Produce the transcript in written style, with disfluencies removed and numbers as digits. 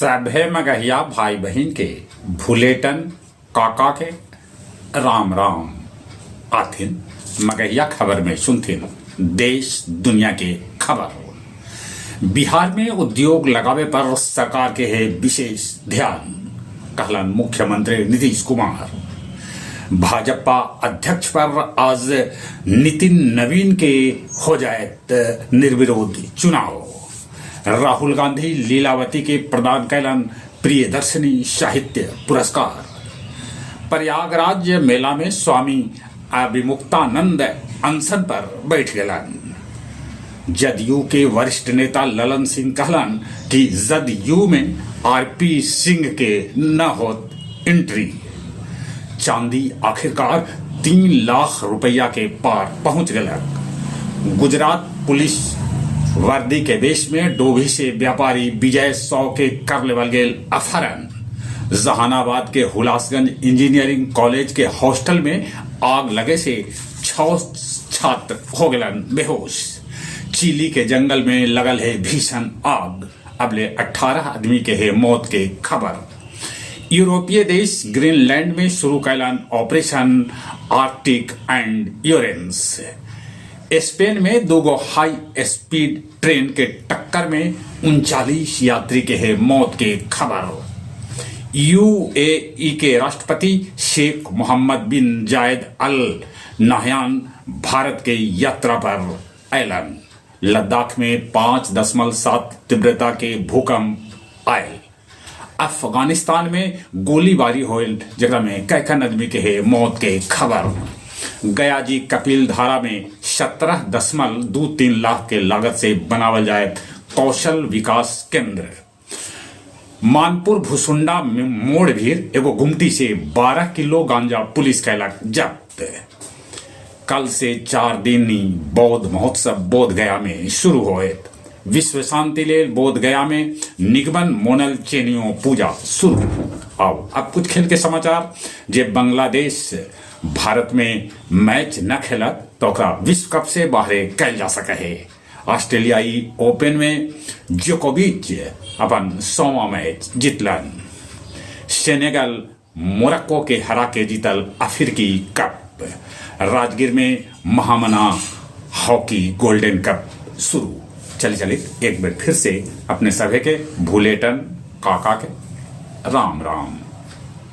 सभे मगहिया भाई बहिन के भुलेटन काका के राम राम। आथिन मगहिया खबर में सुनथिन देश दुनिया के खबर। बिहार में उद्योग लगावे पर सरकार के है विशेष ध्यान, कहलन मुख्यमंत्री नीतीश कुमार। भाजपा अध्यक्ष पर आज नितिन नवीन के हो जायत निर्विरोध चुनाव। राहुल गांधी लीलावती के प्रदान कैलन प्रियदर्शनी साहित्य पुरस्कार। प्रयागराज मेला में स्वामी अविमुक्तानंद अनशन पर बैठ गेलन। जदयू के वरिष्ठ नेता ललन सिंह कहलन कि जदयू में आरपी सिंह के न होत एंट्री। चांदी आखिरकार 3 लाख रुपया के पार पहुंच गलक। गुजरात पुलिस वर्दी के वेश में डोभी से व्यापारी विजय सौ के कर लेवल गेल अपहरण। जहानाबाद के हुलासगंज इंजीनियरिंग कॉलेज के हॉस्टल में आग लगे से छह छात्र हो गलन बेहोश। चिली के जंगल में लगल है भीषण आग, अबले 18 आदमी के है मौत के खबर। यूरोपीय देश ग्रीनलैंड में शुरू कैलन ऑपरेशन आर्कटिक एंड्योरेंस। स्पेन में दूगो हाई स्पीड ट्रेन के टक्कर में 39 यात्री के है मौत के खबर। यूएई के राष्ट्रपति शेख मोहम्मद बिन जायद अल नाहयान भारत के यात्रा पर अयलन। लद्दाख में 5.7 तीव्रता के भूकंप आयल। अफगानिस्तान में गोलीबारी होल, जेकरा में कैकन आदमी के है मौत के खबर। गया जी कपिल धारा में 17.23 लाख के लागत से बनावल जाए कौशल विकास केंद्र। मानपुर भुसुंडा मोड़ भीर एगो गुमटी से 12 किलो गांजा पुलिस कैलक जब्त। कल से 4 दिन बौद्ध महोत्सव बोध गया में शुरू होएत। विश्व शांति लेल बोध गया में निगमन मोनल चेनियो पूजा शुरू। आओ, अब कुछ खेल के समाचार। जे बांग्लादेश भारत में मैच न खेलत तो ओकरा विश्व कप से बाहरे कैल जा सके है। ऑस्ट्रेलियाई ओपन में जोकोविच अपन 100वां मैच जीतलन। सेनेगल मोरक्को के हरा के जीतल अफ्रीकी कप। राजगीर में महामना हॉकी गोल्डन कप शुरू। चले चले, एक बार फिर से अपने सभे के भूलेटन काका के राम राम।